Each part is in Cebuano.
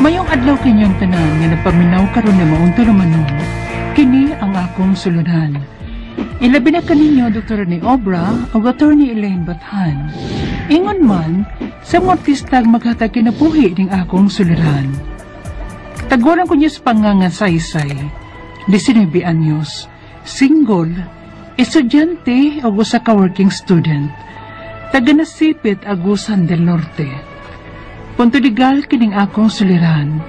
Mayong adlaw kinyong tanan nga nagpaminaw karon na maong tulumanon, kini ang akong sulunan. Ilabi na kaninyo Dr. ni Obra o Attorney Elaine Bathan. Ingon man, sa mga artistang maghatag kinabuhi ning akong sulunan. Taguran ko niya sa pangangasaysay, 19 anyos, single, estudyante o usa ka working student, taga Nasipit, Agusan del Norte. Punto legal kining akong suliran.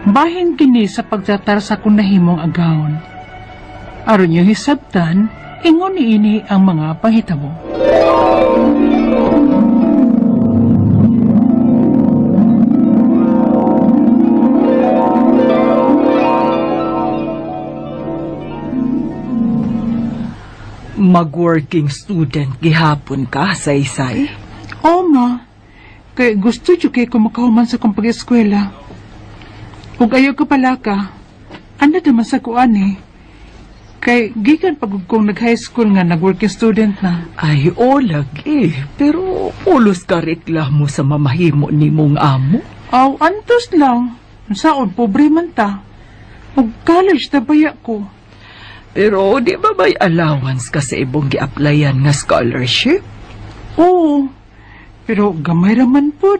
Bahin kini sa pagtratar sa akong nahimong agawon. Aron niyo hisabtan, ingon niini ang mga panghitabo. Mag-working student gihapon ka, Saysay? Oo, ma. Kay gusto jud kay ko makahuman sa akong pag-eskwela. Ug ayaw ko pala ka. Ano naman sa kuan eh. Kay gikan pag kong nag-high school nga nag-working student na. Ay, o lagi. Pero ulos ka reklamo sa mamahimo ni mong amo. Aw, antos lang. Saon, pobre man ta. Ug college na baya ko. Pero di ba may allowance ka sa ibong gi-applyan nga scholarship? Oo. Pero gamay raman pod.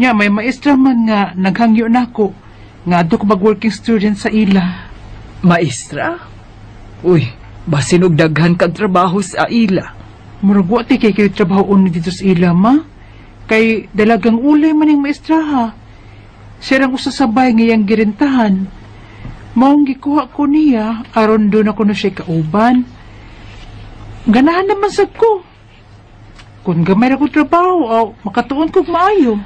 Nya, may maestra man nga naghangyo na ako. Nga adto ko mag-working student sa ila. Maestra? Uy, basin og daghan kag trabaho sa ila. Murag wa ti kay kayo trabaho uno dito sa ila, ma. Kay dalagang ulay man yung maestra ha. Siya rang usasabay ngayang girintahan. Maong gikuha ko niya, aron doon ako na siya kauban. Ganahan naman sad ko. Kung gamay ra ko trabaho, aw, makatuon kog maayo.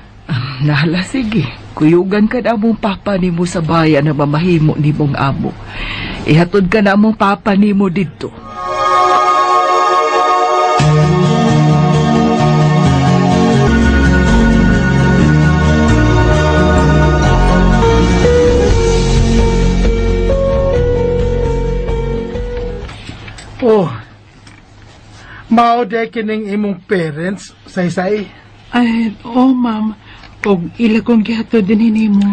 Nala, sige. Kuyugan ka na mong papa nimo sa bayan na mamahimo nimong amo. Ihatod ka na mong papa nimo didto. Oh, mao day kining imong parents, Saysay? Ay, oh ma'am. Og ila kong gihatod din nimo.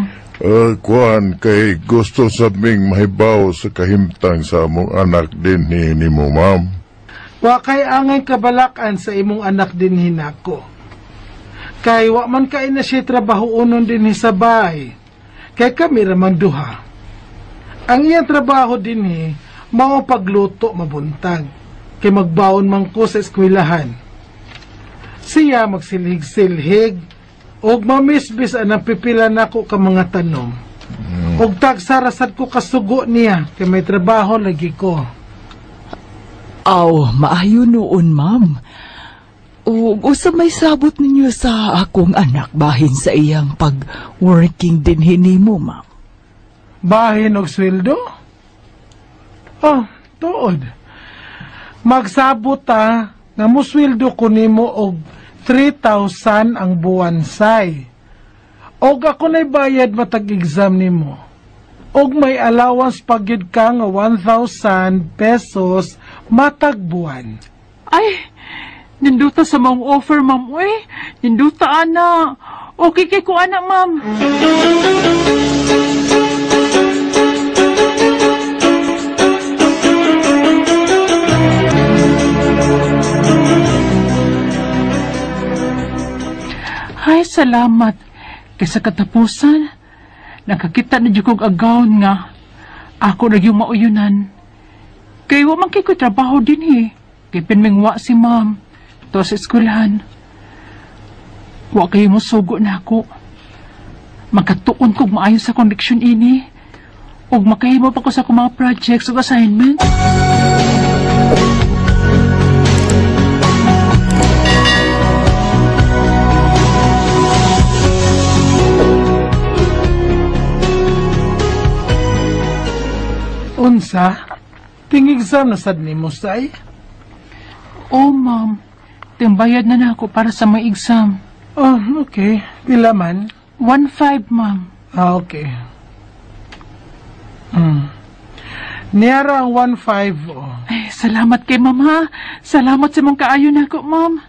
Kuan, kay gusto sa ming mahibaw sa kahimtang sa among anak din ni nimo, ma'am. Wa kay angay kabalakan sa imong anak din hinako. Kay wa man kay na siya trabaho unon din sa bahay. Kay kami raman duha. Ang iyang trabaho din ni mao pagluto mabuntag. Kay magbaon man ko sa eskwelahan. Siya magsilhig-silhig og mamisbis anang pipila nako ka mga tanom. Og tagsarasad ko kasugo niya kay may trabaho lagi ko. Aw, maayo noon, ma'am. Og usa may sabot ninyo sa akong anak bahin sa iyang pag-working din hinimo, ma'am. Bahin og sweldo? Oh, tuod. Magsabot ta nga musweldo ko nimo og 3,000 ang buwan say. Og ako na'y bayad matag exam nimo. Og may allowance pagyud ka nga 1,000 pesos matag buwan. Ay, ninduta sa maong offer, ma'am. Uy, ninduta, ana. Okay kay ko, ana, ma'am. Ay, salamat. Kaysa katapusan, nakakita na dyan kong agawon nga. Ako na yung mauyunan. Kay wa man kay ko trabaho din eh. Kay pinmingwa si ma'am. To sa eskwelahan. Wa kayo mo sugo na ako. Magkatuon kog maayo sa connection ini. Ug makahimo pa ko sa akong mga projects ug assignments. Unsa? Ting-exam na sad nimo, Say? Oh, ma'am. Timbayad na na ako para sa mga exam. Oh, okay. Pila man? 1,500, ma'am. Ah, okay. Niyara ang 1,500, oh. Ay, salamat kay ma'am, ha? Salamat sa mong kaayo na ako, ma'am.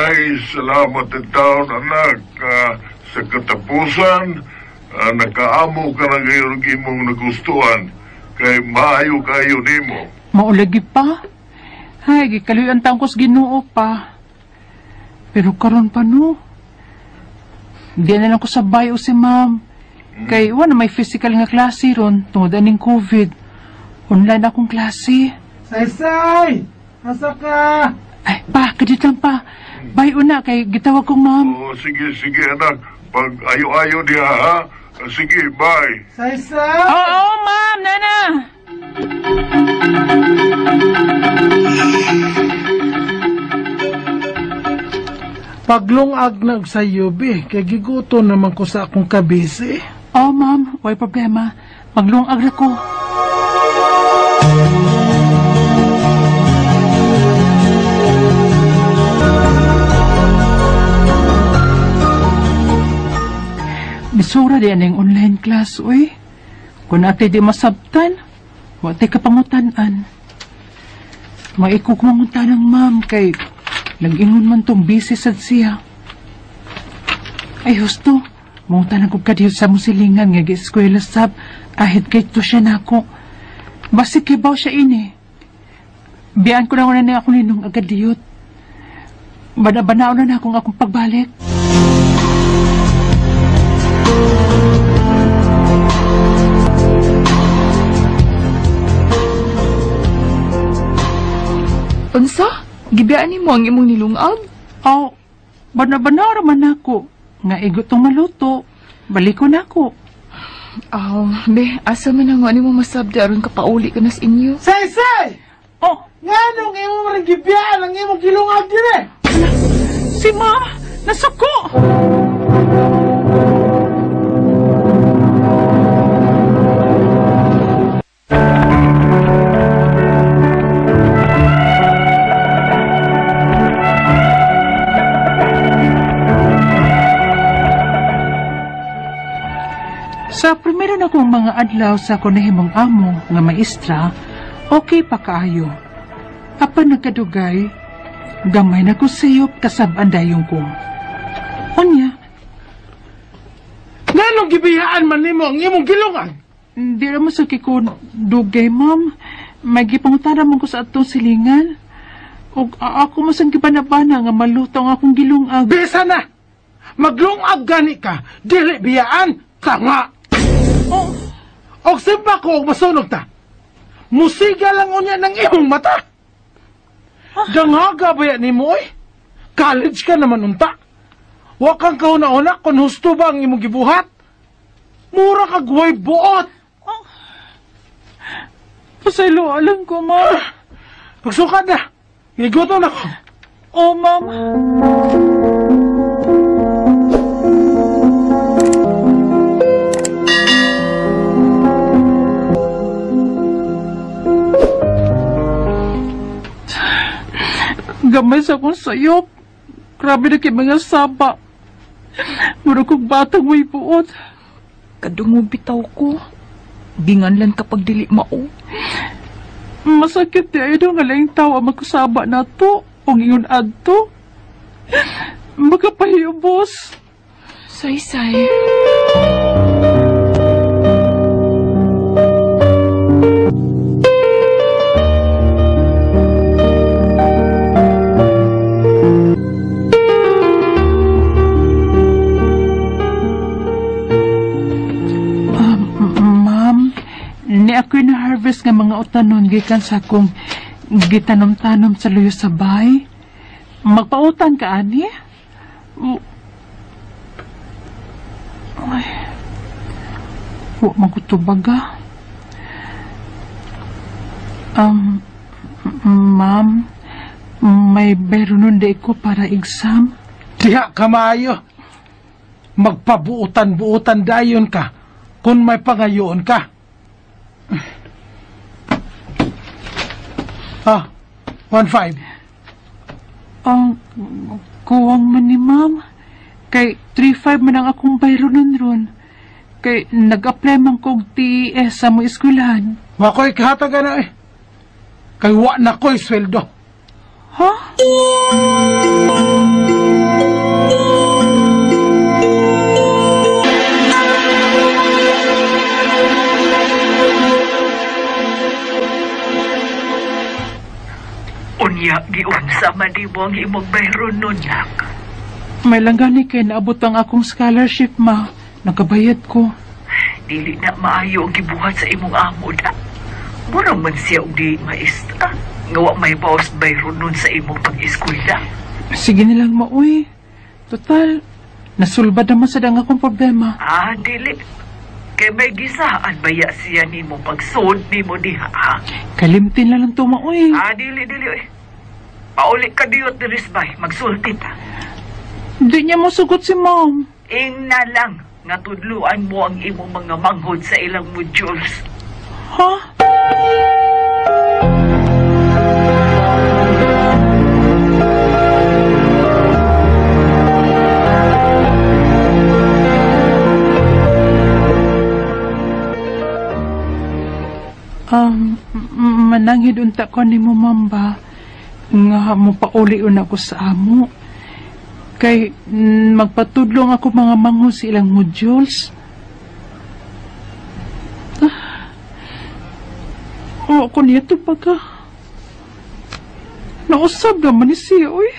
Ay, salamat ang taon, anak. Sa katapusan, nakaamo ka na ngayon ang imong nagustuhan. Kay maayo kayo nimo. Maulagi pa. Ay, gikaluyan taong ko sa Ginoo pa. Pero karon pa no. Di na lang ko sa bio si ma'am. Kay wala may physical nga klase ron tungod aning COVID. Online akong klase. Saysay! Asa ka? Ay, pa, kadit lang pa. Bio na kay gitawag kong ma'am. Oh, sige, sige, anak. Pag ayo-ayo niya, ha? Sige, bye. Saysay! Oo, ma'am, nana. Paglungag na sa yubi, kay giguto naman ko sa akong kabisi. Oo, ma'am, way problema. Maglungag ra ko. Misura di aning online class, uy. Kung ate di masabtan, wa tay kapangutanan. Maiko kumangutan ng ma'am kay nag-ingon man tong busy sad siya. Ay, husto. Mangutan ko kadiyo sa musilingan nga gi-eskwela sab ahit kay to siya nako. Basig kibaw siya ini. Biyaan ko na wala na ako ninong agad diyot. Bana-banao na akong akong pagbalik. Unsa? Gibiyaan nimo ang imong nilungag? Aw, bana-banao raman ako. Nga igo tong maluto. Balik ko na ako. Aw, be, asa man ang nimo masabdi aron ka pauli ka na sa inyo? Saysay! Oh, Nganong imo man gibiyaan ang imong gilungag dire? Si ma'am, nasuko! Sa primero na kong mga adlaw sa kunahimong amo nga maestra, okay pa kaayo. Apan nagkadugay, gamay na ko sayop kasab-an dayong ko. Unya, Nganong gibiyaan man nimo ang imong gilungag? Di ra mo sa kiko dugay, ma'am. May gipangutana man ko sa atong silingan. Og ako mo sang gibanabana nga maluto ang akong gilungag. Bisa na! Maglungag gani ka, dili biyaan, tanga! Oh, Og simpa ko og masunog ta. Musiga lang unya ng imong mata. Danghaga ba yan nimo oy? College ka naman unta. Wa kang kahuna-una kung husto ba ang imong gibuhat. Mura kag way buot. Pasaylo, alam ko, ma'am. Pagsukad na. Gigutom na ko. Oh, ma'am. Gamay sa akong sayop. Grabe na kay mga saba. Mura kong batang may buot. Kadungog bitaw ko. Ginganlan kapag dili mao. Masakit di ay daw nga laing tao ang magkusaba na to. O ingon adto. Makapahiubos. Saysay. Ma'am, ni ako'y na-harvest nga mga utanon gikan sa akong gitanom-tanom sa luyo sa bay. Magpautan ka, ani? Ay, wa magkutubag, ah. Ma'am, may bayronon di ko para exam. Diha ka maayo. Magpabuutan-buutan dayon ka kung may pangayoon ka. Ah, 1.5. Ang kuwang man ni ma'am. Kay 3.5 man ang akong bayronon ron. Kay nag-apply man kog TES sa mo eskwelahan. Wa ko'y kahatagan na eh. Kay wa na ko'y sweldo. Ha? Unsa man nimo ang imong bayron nun, nak? May langgani kay naabot ang akong scholarship, ma. Nakabayad ko. Dili na maayo ang gibuhat sa imong amo, da. Mura man siya og di maestra. Nga wa may bawas bayron nun sa imong pag-eskwela. Sige na lang, ma, uy. Total, nasulbad naman sa dang akong problema. Ah, dili. Kay may gisaan baya siya nimo pagsud nimo diha, ha? Kalimtin na lang to, ma, uy. Ah, dili, dili, uy. Pauli ka diyot diri bay, magsulti ta. Di niya mosugot si ma'am. Ingna lang nga tudluan mo ang imong mga manghod sa ilang modules. Ha? Mananghid unta ko ni mo, ma'am, ba? Nga mo pauli una ko sa amo. Kay magpatudlong ako mga manghod sa ilang modules. Oo, ako niya ito baga. Nausab naman ni siya, uy.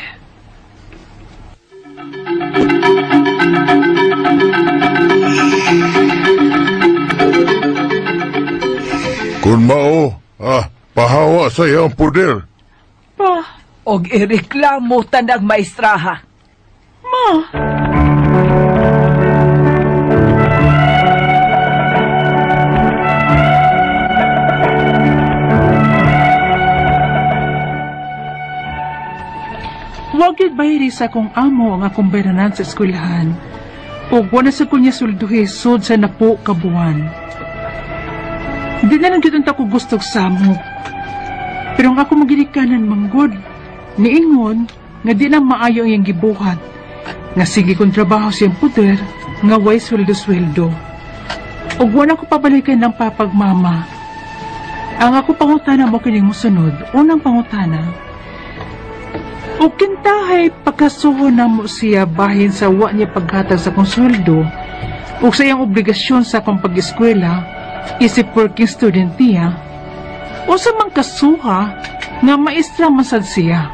Kung mao, pahawa sa iyang poder. Pa. Og ireklamo tanang maestraha. Ma. Wa gyud bayri sa akong amo ang akong bayranan sa eskwelahan. Ug wa na sa kunya swelduhi sud sa napo ka buwan. Di na lang gyud unta ko gustog samok. Pero ang ako maginikanan manggod, niingon nga di na maayo ang iyang gibuhat. Nga sige kong trabaho siyang puder, nga way sweldo-sweldo. Ug wa na ko pabalikan ng papagmama. Ang ako pangutana mo kining mosunod, unang pangutana, ug kintahay pagkasuho na mo siya bahin sa wa niya paghatag sa akong sweldo ug sa iyang obligasyon sa akong pag-eskwela isip working student niya, usa man kasuha nga maestra man sad siya.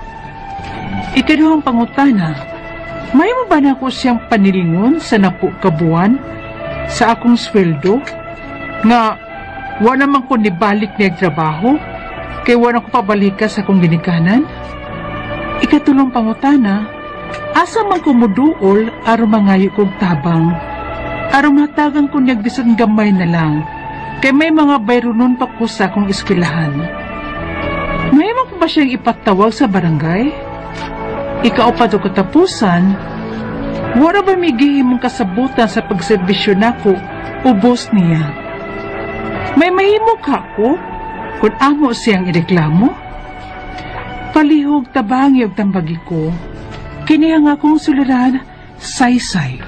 Ikaduhang pangutana, mahimo ba nako siyang panilingon sa napo ka buwan sa akong sweldo nga wa naman ko nibalik niya trabaho kay wa na ko pabalika sa akong ginikanan? Ikatulong pangutana, asa man ko muduol aron mangayo kog tabang, aron matagan ko niyag bisan gamay na lang, kay may mga bayronon pa ko sa akong eskwelahan. Mahimo ko ba siyang ipatawag sa barangay? Ikaupat o katapusan, wala ba may gihimong kasabutan sa pagserbisyo nako ubos niya? May mahimo ka ko kung amo siyang ireklamo? Palihog tabangi og tambagi ko, kini ang akong suliran, saysay.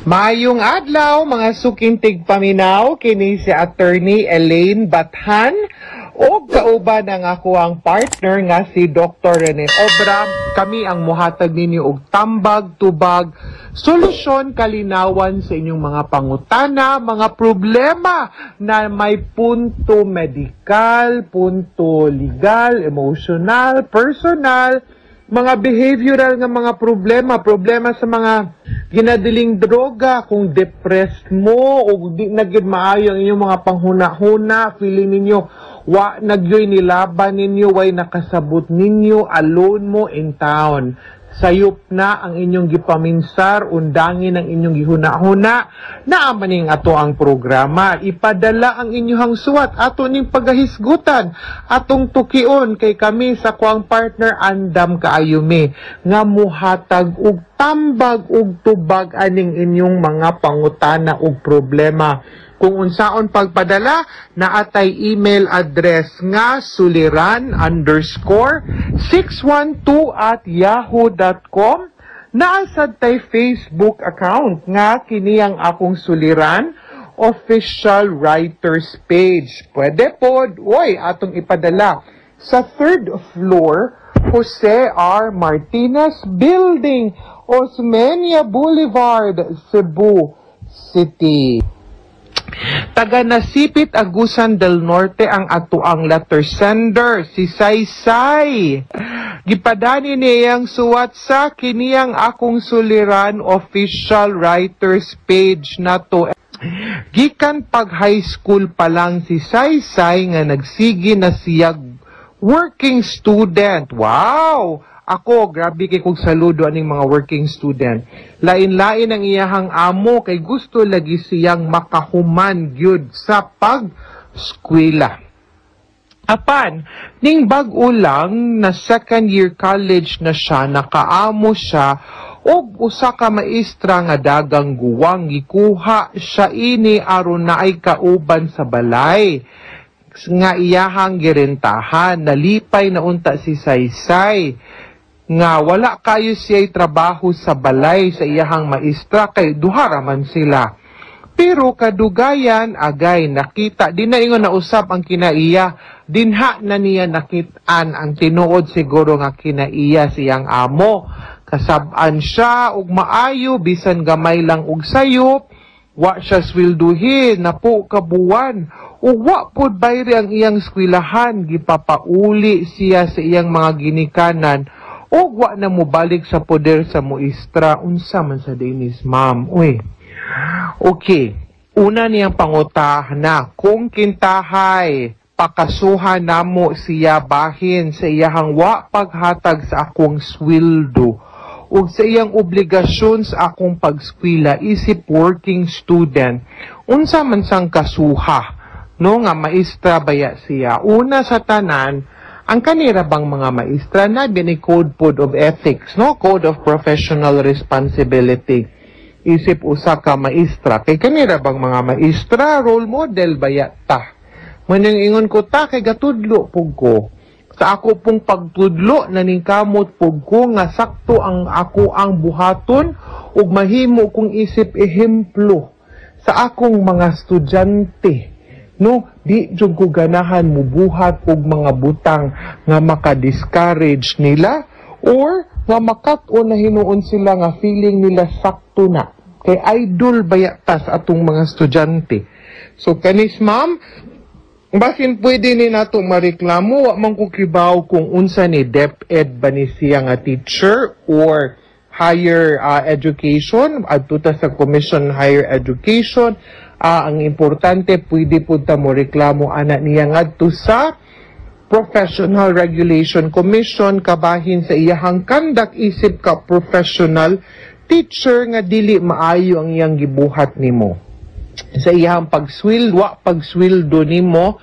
Mayong adlaw mga suking tigpaminaw, kini si Attorney Elaine Bathan og kauban ang ako ang partner nga si Dr. Rene Obra. Kami ang muhatag ninyo og tambag, tubag, solusyon, kalinawan sa inyong mga pangutana, mga problema na may punto medikal, punto legal, emotional, personal, mga behavioral nga mga problema, problema sa mga ginadiling droga, kung depressed mo o di na gyud maayo ang inyong mga panghuna-huna, feeling ninyo wa nagyoy nilaban ninyo, way nakasabot ninyo, alone mo in town. Sayop na ang inyong gipaminsar, undangin ang inyong gihuna-huna, naa man ning ato ang programa. Ipadala ang inyong suwat, ato ning pagahisgutan, atong tukion kay kami sa kuang partner andam kaayo mi nga muhatag og tambag og tubag aning inyong mga pangutana og problema. Kung unsaon pagpadala, naatay email address nga suliran_612@yahoo.com. Naasad tay Facebook account nga kini ang akong Suliran official writers page. Pwede pod, oy, atong ipadala sa 3rd floor, Jose R. Martinez Building, Osmeña Boulevard, Cebu City. Taga Nasipit, Agusan del Norte ang atoang letter sender, si Saysay. Gipadani niyang suwat sa kiniyang Akong Suliran official writers page nato. Gikan pag high school pa lang si Saysay nga nagsige na siyag working student. Wow! Ako, grabe kay kog saludo aning mga working student. Lain-lain ang iyahang amo kay gusto lagi siyang makahuman gyud sa pag-skwela. Apan, ning bag-o lang na second year college na siya, nakaamo siya og usa ka maestra nga dagang guwang. Gikuha siya ini aron naay kauban sa balay nga iyahang girentahan. Nalipay na unta si Saysay nga wala kayo siya'y trabaho sa balay sa iyahang maestra kay duha ra man sila. Pero kadugayan, agay nakita, di na ingon na usap ang kinaiya, dinha na niya nakitaan ang tinuod siguro nga kinaiya siyang amo. Kasab-an siya og maayo bisan gamay lang og sayop, wa siya swelduhin napo ka buwan. Ug wa pud bayri ang iyang eskwelahan, gipapauli siya sa iyang mga ginikanan ug wa na mobalik sa poder sa muistra. Unsa man sa dinis, ma'am? Uy. Okay. Una niyang pangutana, kung kintahay pakasuhan namo siya bahin sa iyahang wa paghatag sa akong sweldo ug sa iyang obligasyon sa akong pagskwela isip working student, unsa man sang kasuha, no, nga maestra baya siya? Una sa tanan, ang kanira bang mga maestra na bini code pod of ethics, no, code of professional responsibility isip usa ka maestra, kay kanira bang mga maestra, role model baya ta. Manang ingon ko ta kay gatudlo pug ko. Sa ako pong pagtudlo, naningkamot pug ko nga sakto ang ako ang buhaton ug mahimo kong isip ehemplo sa akong mga estudyante. No, di jud ko ganahan mubuhat og mga butang nga maka-discourage nila or nga makat-on na hinuon sila nga feeling nila sakto na. Kay idol baya ta sa atong mga estudyante. So kanis, ma'am, basin pwede ni nato mareklamo, wa man ko kibaw kung unsa ni, DepEd ba ni siya nga teacher or higher education, adto ta sa Commission Higher Education. Ang importante, pwede pud ta mo reklamo ana niya ngadto sa Professional Regulation Commission kabahin sa iyahang conduct isip ka professional teacher nga dili maayo ang iyang gibuhat nimo. Sa iyahang pagsweldo, wa pagsweldo nimo,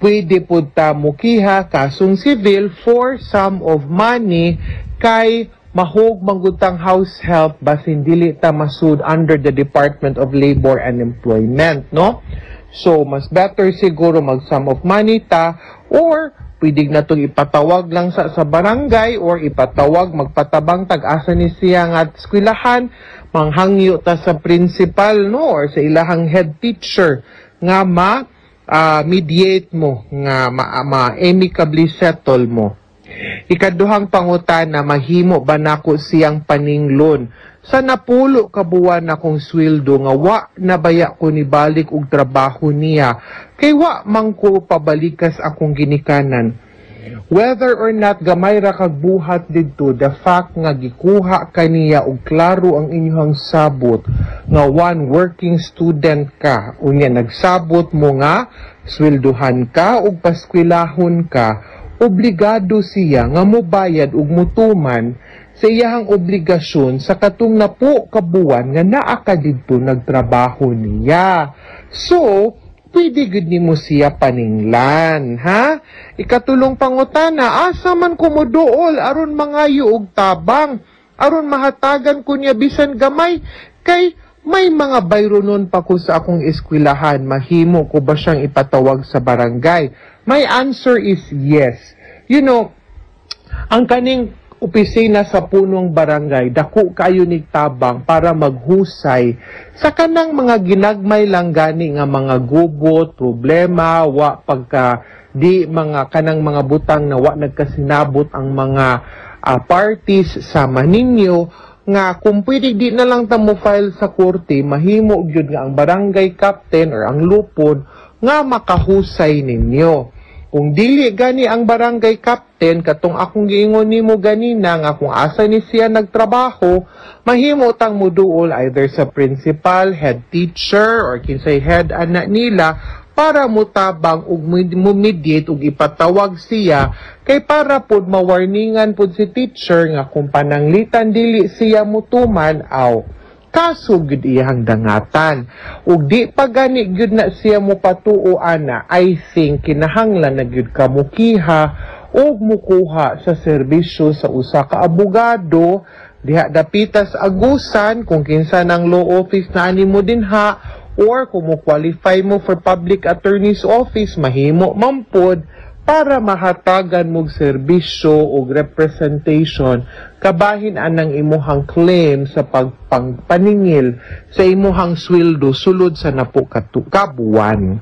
pwede pud ta mukiha kasong civil for sum of money kay mahog manggutang house help basin dili ta masud under the Department of Labor and Employment, no? So mas better siguro mag sum of money ta or pwede na itong ipatawag lang sa barangay or ipatawag, magpatabang tag-asa ni siya nga eskwelahan, manghangyo ta sa principal, no, or sa ilahang head teacher nga ma mediate mo nga ma amicably settle mo. Ikaduhang pangutana, mahimo ba nako siyang paninglon sa napulo ka buwan akong sweldo nga wa na baya ko ni balik og trabaho niya kay wa man ko pabalikas akong ginikanan? Whether or not gamay ra kag buhat didto, the fact nga gikuha kaniya og klaro ang inyong sabot nga one working student ka, unya nagsabot mo nga swelduhan ka ug paskwelahon ka, obligado siya nga mobayad ug mutuman sa iyahang obligasyon sa katong napo ka buwan nga naa ka didto nagtrabaho niya. So, pwede gud nimo siya paninglan, ha? Ikatulong pangutana, asa man ko moduol aron mangayo og tabang, aron mahatagan ko niya bisan gamay kay may mga bayronon pa ko sa akong eskwelahan, mahimo ko ba siyang ipatawag sa barangay? My answer is yes. Ang kaning opisina sa punong barangay, dako kayo ni tabang para maghusay sa kanang mga ginagmay lang gani nga mga gubot, problema, wa pagka di mga kanang mga butang na wa nagkasinabot ang mga parties sama ninyo. Nga kung pwede di na lang ta mo file sa korte, mahimo gyud nga ang barangay captain or ang lupon nga makahusay ninyo. Kung dili gani ang barangay captain, katong akong giingon nimo ganina nga kung asa ni siya nagtrabaho, mahimo tang muduol either sa principal, head teacher, or kinsay head ana nila para mutabang ug mumediate ug ipatawag siya kay para pod mawarningan pod si teacher nga kung pananglitan dili siya mutuman aw kaso gyud iyang dangatan. Ug di pa gani gyud na siya mopatuo ana, I think kinahanglan na gyud ka mukiha ug mukuha sa serbisyo sa usa ka abogado diha dapitas agusan kung kinsa nang law office na ani mo dinha, or kung mo-qualify mo for public attorney's office, mahimo man pod para mahatagan mog serbisyo og representation kabahin anang imuhang claim sa pagpaningil sa imuhang sweldo sulod sa napo ka buwan.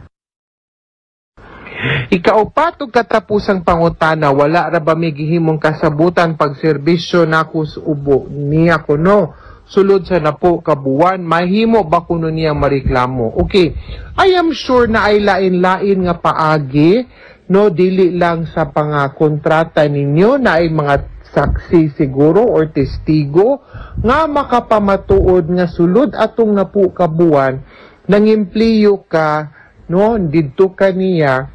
Ikaupat ug katapusang pangutana, wala ra ba may gihimong kasabutan pag serbisyo nako sa ubo niya kuno sulod sa napo ka buwan, mahimo ba kuno niya mareklamo? Okay, I am sure na ay lain-lain nga paagi, no, dili lang sa pangakontrata ninyo na ay mga saksi siguro or testigo nga makapamatuod nga sulod atong napo ka buwan nangempleo ka, no, didto ka niya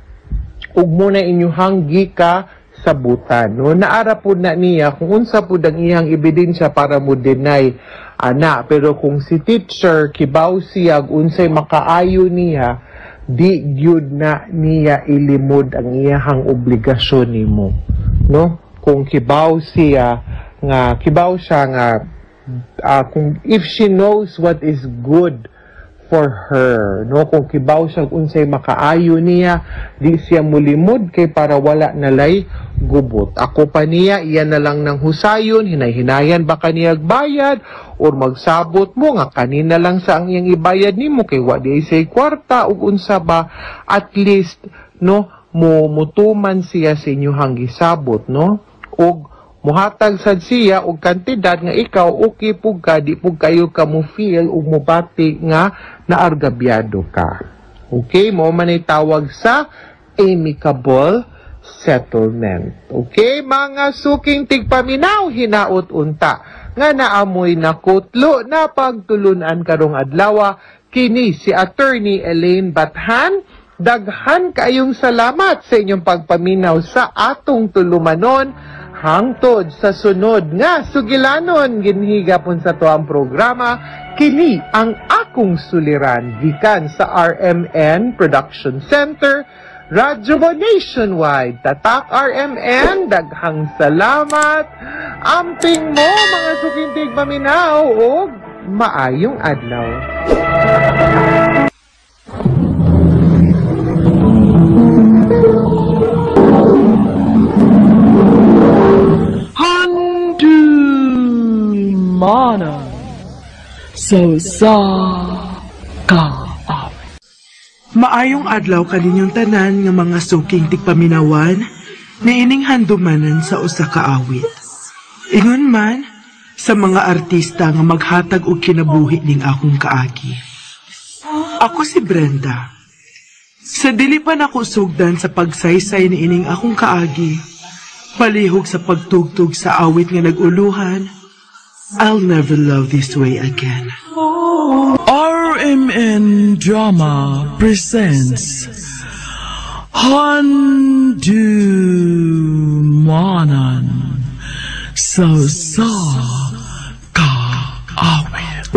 ug mo na inyuhang gika sabutan, no. Naara pud na niya kung unsa pud ang iyang ebidensya para mo deny ana, pero kung si teacher kibaw siya unsay makaayo niya, di gyud na niya ilimod ang iyahang obligasyon nimo, no. Kung kibaw siya nga kibaw siya nga kung if she knows what is good for her, no, kung kibaw siya unsay makaayo niya, di siya mulimod kay para wala nalay gubot. Ako pa niya, iya na lang ng husayon, hinay-hinayan ba kaniyag bayad or magsabot mo nga kanina lang sa ang iyang ibayad nimo kay wa di say kwarta ug unsa ba, at least, no, mo mutuman siya sa inyuhang gisabot, no, ug muhatag sad siya og kantidad nga ikaw okay pug ka, di pug kayo ka mo feel ug mobati nga naargabyado ka. Okay, mo man ay tawag sa amicable settlement. Okay, mga suking tigpaminaw, hinaot unta nga naamoy na kutlo na pagtulunan karong adlaw, kini si Attorney Elaine Bathan. Daghan kayong salamat sa inyong pagpaminaw sa atong tulumanon. Hangtod sa sunod nga sugilanon, ginhiga pun sa tuang programa, kini ang akong suliran gikan sa RMN Production Center, Radyo Nationwide. Tatak RMN, daghang salamat. Amping mo mga sukintig paminaw og maayong adlaw. Handumanan so sa kaawit. Maayong adlaw kaninyong tanan nga mga suking tigpaminawan niining handumanan sa usa ka awit. Ingon man sa mga artista nga maghatag og kinabuhi ning akong kaagi. Ako si Brenda. Sa dili pa nako sugdan sa pagsaysay niining akong kaagi, palihog sa pagtugtog sa awit nga nag-uluhan, I'll never love this way again. RMN Drama presents Handumanan sa sa kaawit.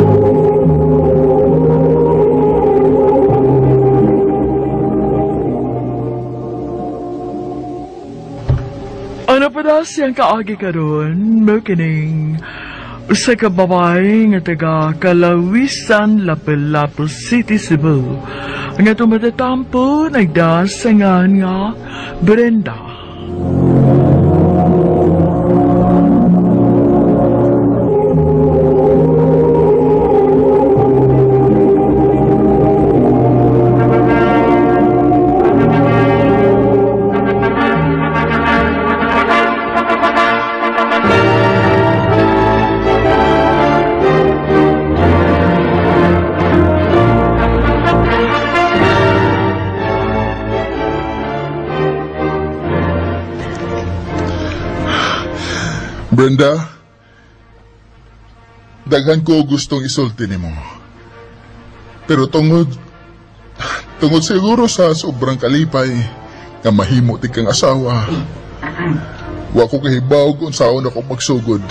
Ano pa daw siyang kaagi karon, makining usa ka babae nga taga Kalawisan, Lapu-Lapu City, Cebu, nga tumatatampo nagdasangan nga Brenda. Brenda, daghan ko gustong isulti nimo. Pero tungod siguro sa sobrang kalipay nga mahimo ti kang asawa, wa ko kahibaw kung saon ako magsugod.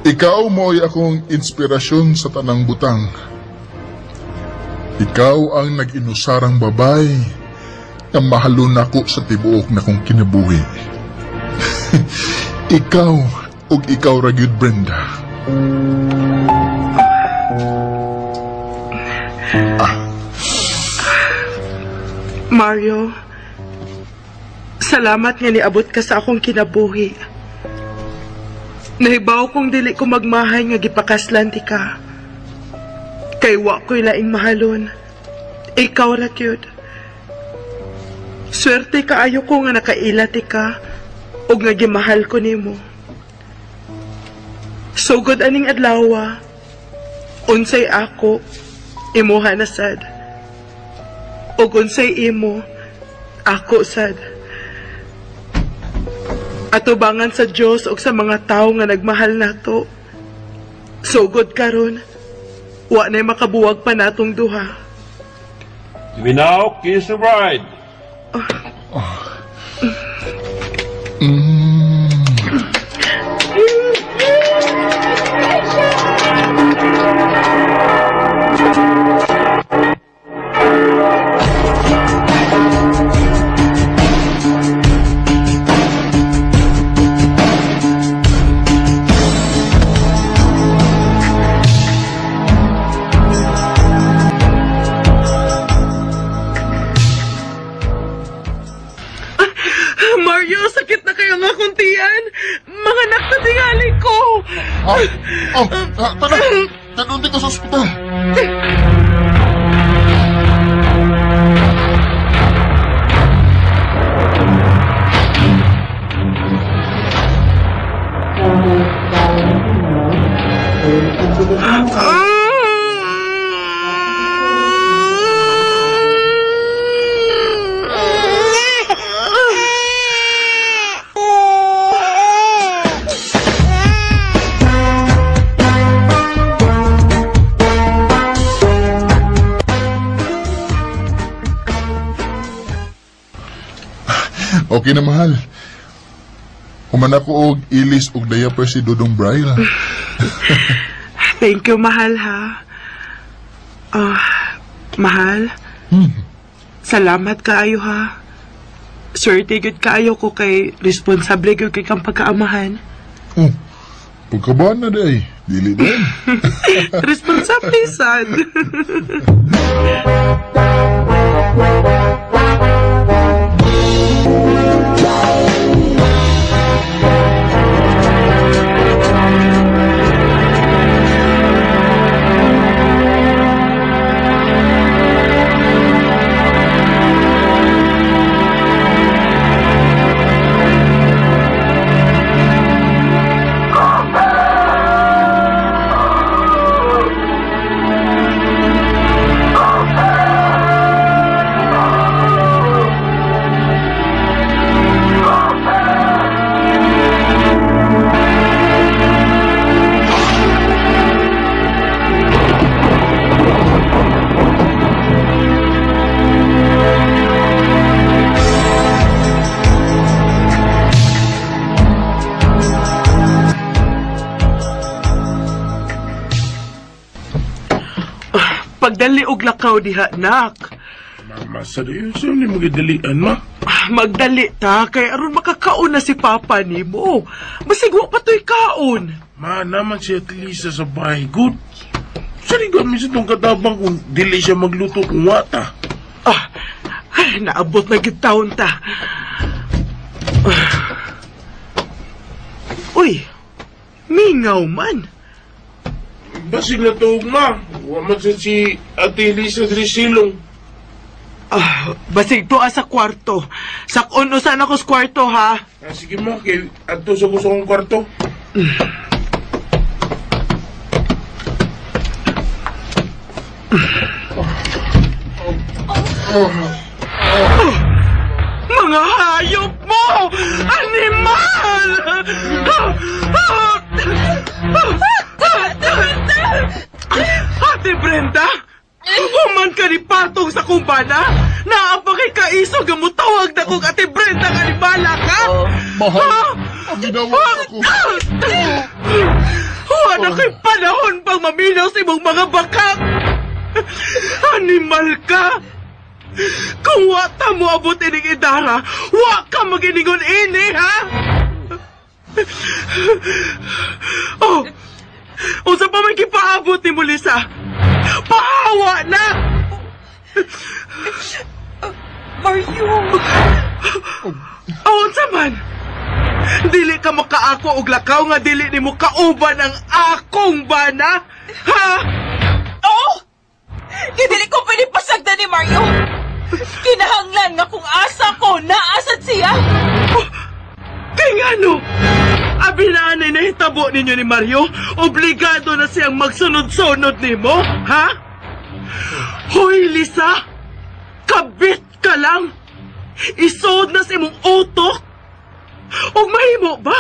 Ikaw mo'y akong inspirasyon sa tanang butang. Ikaw ang nag-inusarang babay na mahalon ako sa tibuok na kong kinabuhi. Ikaw ug ikaw ra gyud, Brenda. Mario, salamat nga niabot ka sa akong kinabuhi. Nahibaw kong dili ko magmahay nga gipakaslan ti ka. Kay wa ko'y laing mahalon. Ikaw ra gyud. Swerte kaayo ko nga nakaila ti ka ug nga gimahal ko nimo. Sugod aning adlawa, unsay ako, imuha na sad. Ug unsay imo, ako sad. Atubangan sa Dios ug sa mga tawo nga nagmahal nato. Sugod karon, wa na'y makabuwag pa natong duha. We now kiss the bride. Mario, sakit na kayo nga kuntian. Mga anak na tingali ko. Tara, tanong dito sa ospital. Okay na, mahal. Human ako og ilis og diaper si Dudong Braille. Thank you, mahal, ha. Mahal. Salamat kaayo, ha. Swerte gyud kaayo ko kay responsable gyud kay kang pagkaamahan. Oh, pagkabaan na day. Dili din. Responsable sad. Pagdali og lakaw diha, nak. Mama, seryoso ni magdalian, ma? Magdali ta, kay aron makakaon na si Papa nimo. Basig wa pa to'y kaon. Ma, naman si Ate Lisa sa bahay, good. Sari kami sa itong katabang kung dili siya magluto kung wata. Ay, naabot na gid taon ta. Uy, mingaw man. Basig na tuog, ma. Wa man sa si Ate Lisa diri silong. Basig tuwa sa kwarto. Sakon usan ako sa kwarto, ha? Sige, ma. Kay adto sa gusto kong kwarto. Mga hayop mo! mo! Animal! Ate Brenda! Human ka ni patong sa kumbana? Naapakay kaisog ang mutawag na kong Ate Brenda nga animala ka? Mahal, paminawa ako. Wala kay panahon pang maminaw sa imong mga bakak! Animal ka! Kung wa ta mo abot ining idara, wa ka maginingon ini, ha? Oh! Unsa pa man gipaabot ni mo, Lisa? Pahawa na! Mario! Oh, unsa man? Dili ka makaako og lakaw nga dili nimo kauban ang akong bana? Ha? Oh! Dili ko pwede pasagdan ni Mario! Kinahanglan nga kung asa ko, naasad siya! Oh, kay ngano? Abi na anay nahitabo ninyo ni Mario, obligado na siyang magsunod-sunod nimo, ha? Hoy, Lisa! Kabit ka lang! Isod na sa imong utok! Og mahimo ba?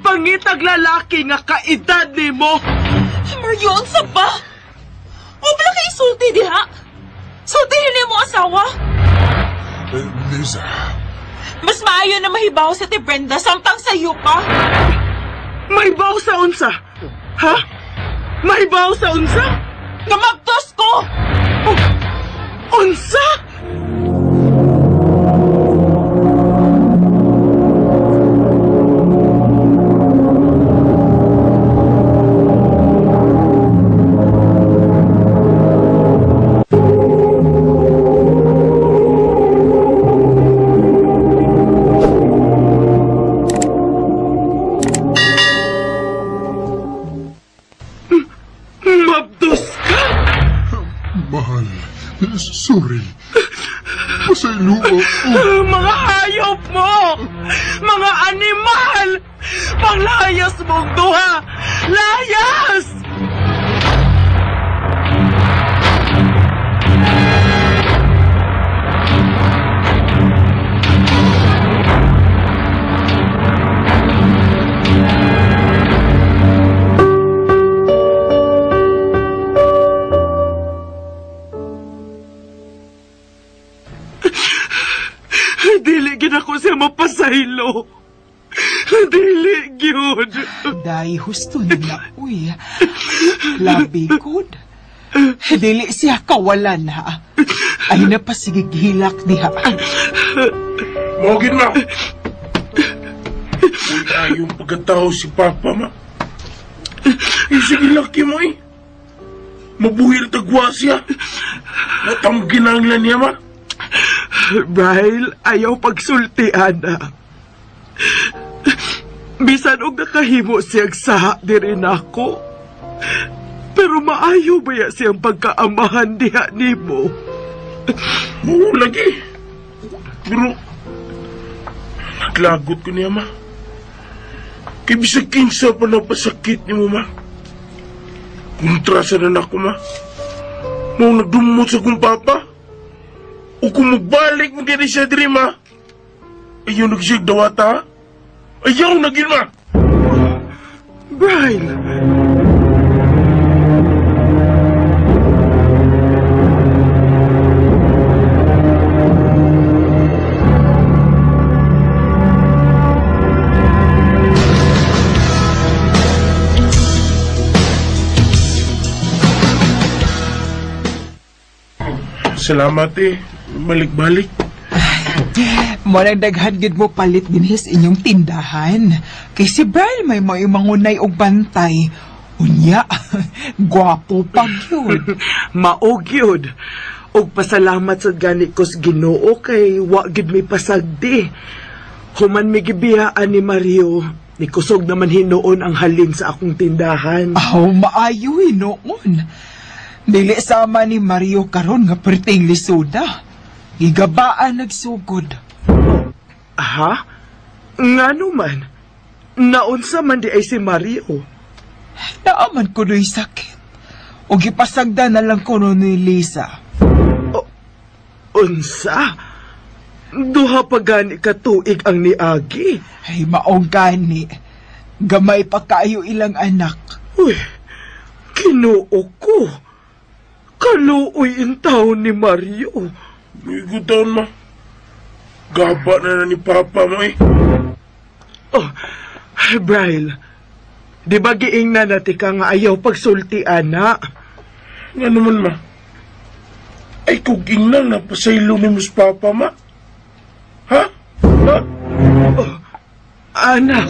Pangitag lalaki nga kaedad nimo! Mario, unsa ba? Wala kay isulti diha! Sultihin nimo asawa! Lisa... Mas maayo na mahibaw sa ti Brenda samtang sayo pa. Mahibaw sa unsa? Ha? Mahibaw sa unsa? Gamagtos ko! Oh, unsa? Mabdos ka! Mahal, sorry. Pasaylo ako. Mga hayop mo! Mga animal! Panglayas mong duha! Layas! Dili gid ako siya mapasaylo. Dili gyud. Day husto nila, uy. Labi good. Dili siya kawalan, ha. Ay napasigig hilak diha. Mogin, ma. Uy, ayong pagkatao si Papa, ma. Eh, sige, laki mo, eh. Mabuhil tagwa siya. Natamginang lang niya, ma. Bryle, ayaw pagsulti, ana. Bisan og nakahimo siyang saha diri nako. Pero maayo ba ya siyang pagkaamahan diha nimo? Oo, lagi. Pero, naglagot ko niya, ma. Kay bisag kinsa pa napasakit ni mo, ma. Kontra sa na nako, ma. Nung nagdumot sa kong papa. O kung magbalik mo kaya siya diri, ma. Ayaw nagsiyag dawata, ha? Ayaw na gin, ma! Bryle! Salamat, eh. Balik-balik. Murang daghan gid mo palit dinhi sa inyong tindahan. Kay si Bryle may maimangunay og bantay. Unya, gwapo pa gyud. Mao gyud. Og pasalamat sad gani ko sa Ginoo kay wa gyud may pasagdi. Human mi gibiyaan ni Mario, nikusog naman hinuon ang halin sa akong tindahan. Aw, maayo hinuon. Dili sama ni Mario karon nga perting lisuda. Gigabaan nagsugod. Ha? Ngano man? Naunsa man di ay si Mario? Naaman ko do'y sakit. O gipasagda na lang ko ni Lisa. Unsa? Duha pa gani ka tuig ang niagi. Ay, maong gani. Gamay pa kayo ilang anak. Uy, Kinoo ko. Kaluoy intaw ni Mario. Migo taon, ma. Gaba na ni Papa mo eh. Oh, Braille. Di ba giingnan na ti ka nga ayaw pagsulti, ana? Nga naman, ma. Ay, kung ingnan na pasaylo ni mas Papa, ma. Ha? Ha? Oh, anak.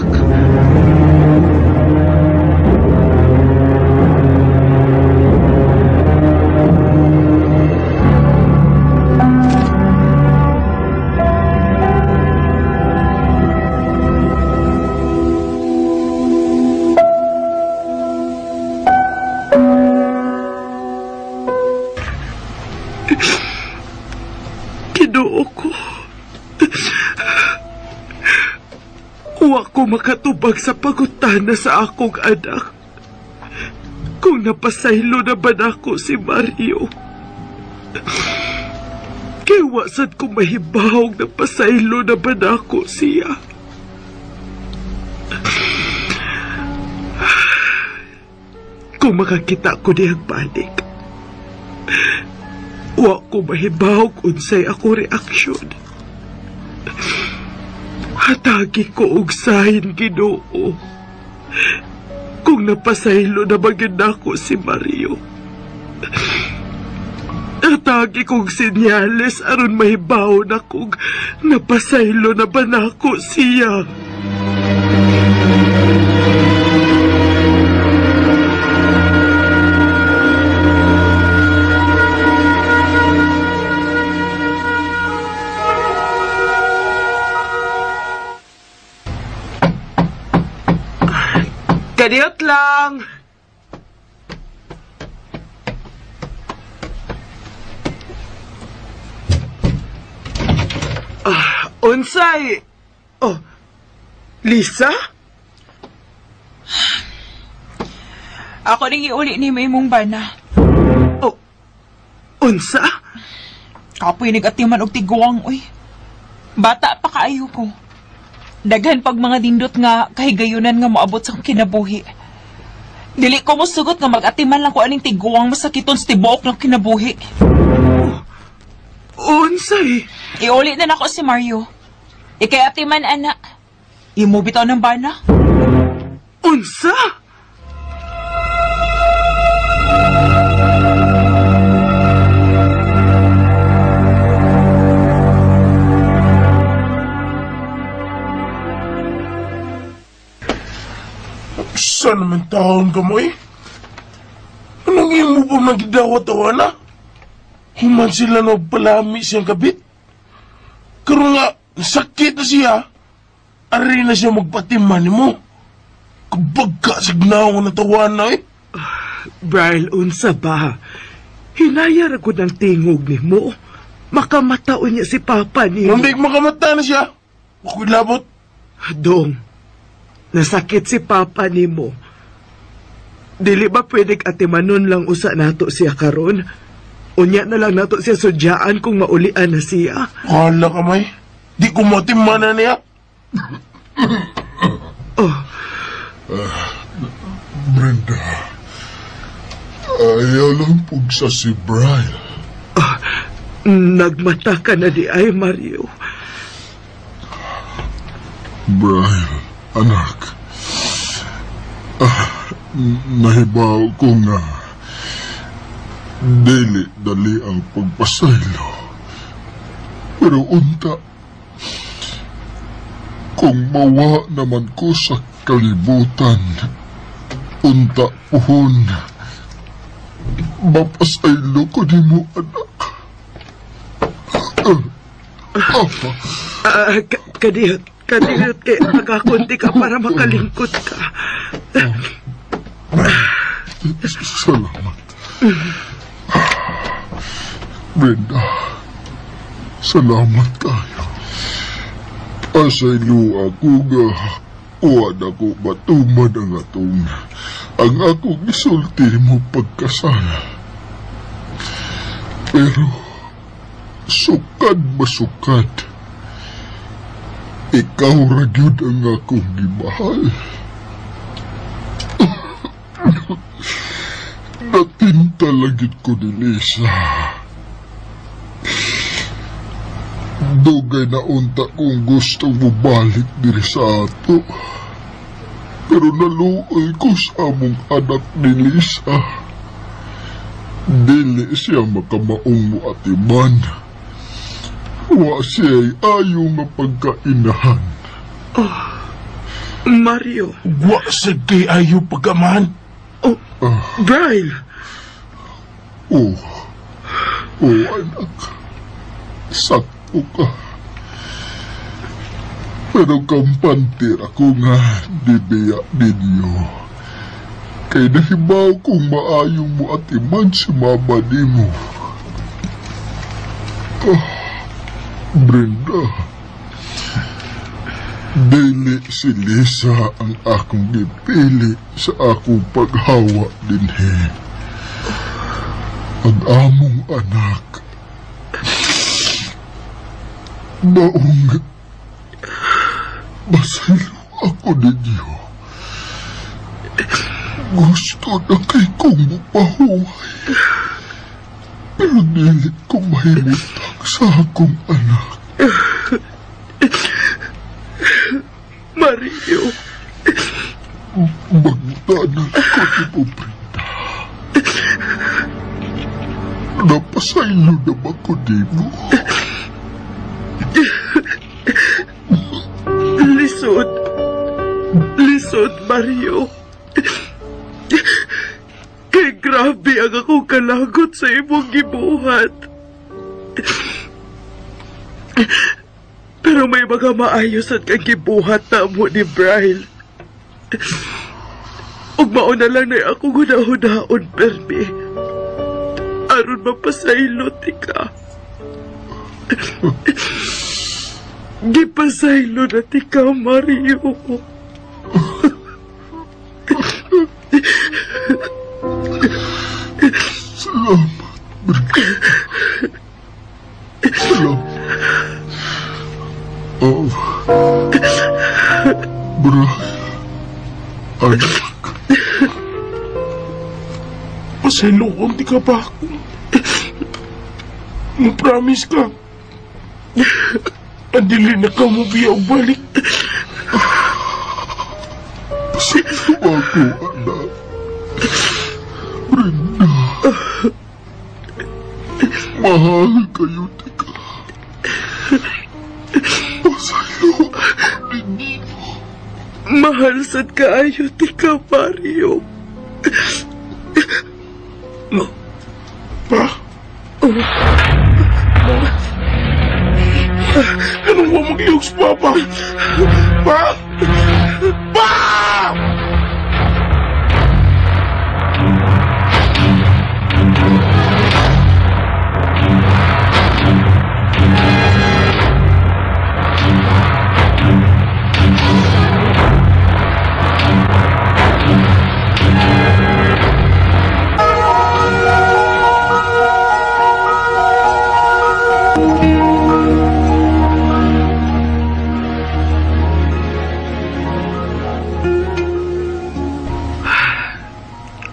Kinoo ko. Wa ko makatubag sa pagutana sa akong anak. Kung napasaylo na ba nako si Mario? Kay wa sad ko mahibawog napasaylo na ba nako siya. Kung makakita ko niyang balik, wa ko mahibawog unsay ako reaksyon. Hatagi ko og sahin, Ginoo. Kung napasaylo na ba gyud nako si Mario. Hatagi kong senyales aron mahibaw na kung napasaylo na ba nako siya. Kadiyot lang! Unsay! Oh, Lisa? Ako ring iuli ni imong bana. Oh, unsa? Kapoy nag-atiman og tiguang, uy. Bata pa kaayo ko. Daghan pag mga dindot nga kahigayunan nga moabot sa akong kinabuhi. Dili ko mosugot nga mag-atiman lang ko aning tiguang masakiton sa tibuok ng kinabuhi. Oh, unsay? Iuli na nako si Mario. Ikay atiman, ana. Imo bitaw ng bana. Unsa? Saan naman taon ka mo eh? Anong imo pa magidawat-awa na? Human sila na palami siyang kabit. Karoon nga, sakit na siya. Ari na siya magpatiman mo. Kabagka sa gnaw na tawa na eh. Braille, unsa ba? Hinayar ako ng tingog ni mo. Makamataon niya si Papa niyo. Hindi makamata na siya. Ako'y labot. Dong, nasakit si Papa nimo. Dili ba pwede atimanon lang usa nato siya karon? Unya na lang nato siya sudyaan kung maulian na siya. Hala ka, may. Di ko matimanan niya. Oh. Brenda, ayaw lang pugsa si Brian. Nagmata ka na di ay, Mario. Brian, anak. Nahibaw ko nga dili dali ang pagpasaylo. Pero unta, kung mawa naman ko sa kalibutan, unta puhon, mapasaylo ko nimo, anak. Kadiyot, kadiyot kay makakunti ka para makalingkot ka. Salamat. Brenda, salamat kayo. Pasaylo ako nga, uwan ako matuman ang atong, ang akong isulti mo pagkasal. Pero, sukad masukad, Ikaw ra gyud ang akong gimahal. Natinta lang gyud ko ni Lisa. Dugay na unta kung gusto mobalik diri sa ato. Pero naluoy ko sa among anak ni Lisa. Dili siya makamaong mo atiman. Wa siya'y ayaw nga pagkainahan. Oh, Mario. Wa sad kay ayaw pagkamahan. Oh, Brian. Oh, oh anak. Sakto ka. Pero kampante ako nga dibiya ninyo. Kay nahibaw kong maayo mo atiman si mama nimo. Brenda, dili si Lisa ang akong gipili sa akong paghawa dinhi. Ang among anak, maong masaylo ako ninyo. Gusto na kay kong mupahuway. Pero dili ko mahimutang sa akong anak. Mario. Magtanan ko ni mo, Brenda. Napasaylo na ba ko nimo? Lisod. Lisod, Mario. Kay grabe ang akong kalagot sa imong gibuhat. Pero may mga maayos at kang gibuhat na mo ni Brian. Ug mao na lang na akong hunahunaon, permi. Aron mapasaylo ti ka. Gipasaylo na ti ka, Mario. Salamat, Brenda. Salamat. Oh, Brian, anak. Pasayloon di ka ba ako? Mo-promise ka. Andili na ka mo biya og balik. Pasaylo ako, anak. Brenda, mahal kayo, tika. Pasaylo ako ninyo. Mahal sad kaayo, tika, Mario. Pa? Oh. Anong wa maglihok sa papa? Pa? Pa!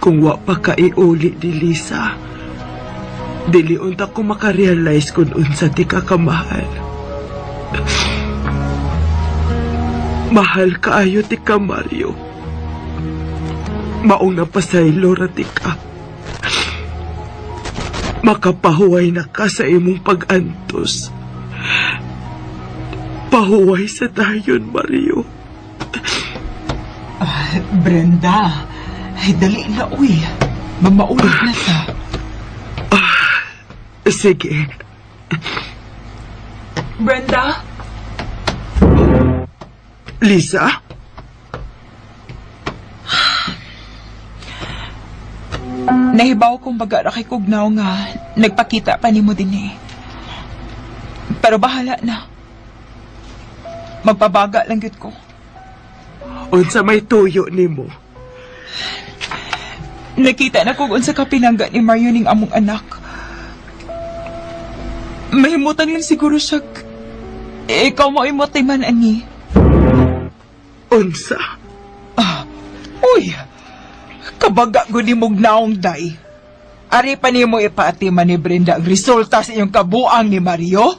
Kung wa pa kaiuli ni Lisa, dili unta ko makarealize kung unsa ti ka kamahal. Mahal kaayo ti ka, Mario. Maong napasaylo ra ti ka. Makapahuway na ka sa imong pag-antos. Pahuway sa dayon, Mario. Brenda, ay, dali na, uy. Mamaulit na ta. Sige. Brenda? Lisa? Nahibaw kong baga ra kay Kugnaw nga nagpakita pa nimo din eh. Pero bahala na. Magpabaga lang gyud ko. Unsa may tuyo nimo? Nakita na kog unsa ka pinangga ni Mario ning among anak. Mahimutan lang siguro siya Ikaw mo imotiman, ani. Unsa? Uy! Kabaga gud nimog naong day. Ari pa nimo ipaatiman ni Brenda ang resulta sa iyong kabuang ni Mario?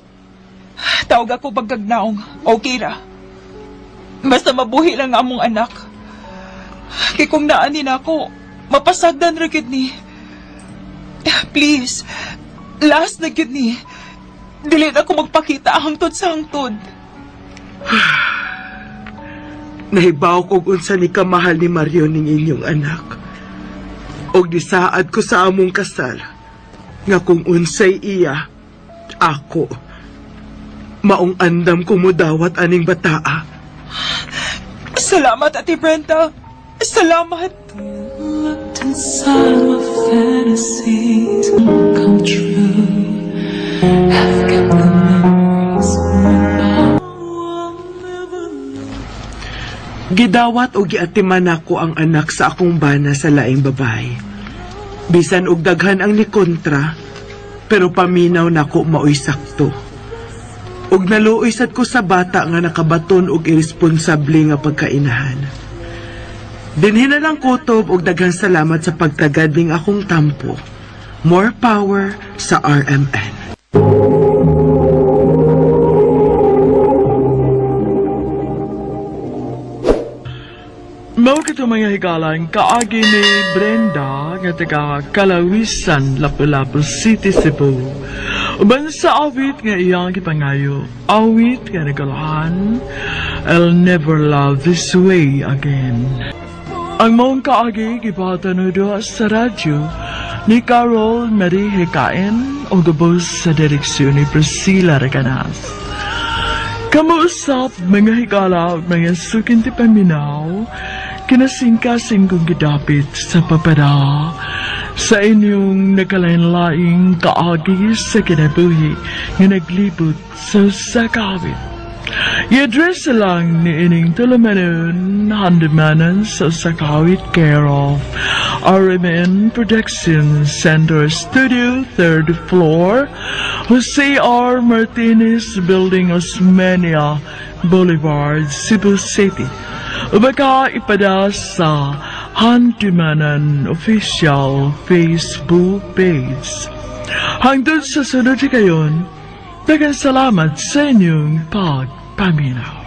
Tawag ako pagkagnaong. Okay ra. Basta mabuhi lang among anak. Kay kung naani na ako, mapasagdan ra gyud ni. Please, last na gyud ni. Dili na ako magpakita hangtod sa hangtod. Nahibaw kog unsa ni kamahal ni Mario ning inyong anak. Og disaad ko sa among kasal nga kung unsay iya, ako maong andam ko modawat aning bataa. Salamat, Ate Brenda. Salamat. Looked inside my fantasies come true. I've kept the memories without. Gidawat og giatiman nako ang anak sa akong bana sa laing babae. Bisan og daghan ang nikontra, pero paminaw nako maoy sakto. Og naluoy sad ko sa bata nga nakabaton og iresponsable nga pagkainahan. Dinhi na lang kutob og daghang salamat sa pagtagad ning akong tampo. More power sa RMN. Mao kito mga higalan, kaagi ni Brenda nga taga Kalawisan, Lapu-Lapu City, Cebu. Uban sa awit nga iyang gipangayo, awit nga nagalahan, I'll never love this way again. Ang maong kaagi gipatanudo sa radyo ni Carol Marie Hekain o gabos sa direksyon ni Priscilla Recanas. Kamuusap mga higala mga sukin ti paminaw, kinasingkasing kong gidapit sa papada sa inyong nagkalain-laing kaagi sa kinabuhi nga naglibot sa sakawit. I-address lang ni ining tulumanon, handumanan sa Sakawit, care of RMN Production Center Studio, 3rd floor, Jose R. Martinez Building, Osmeña Boulevard, Cebu City. Ubaka ipada sa Handumanan Official Facebook page. Hangtod sa sunod kayon, daghang salamat sa inyong pagpaminaw.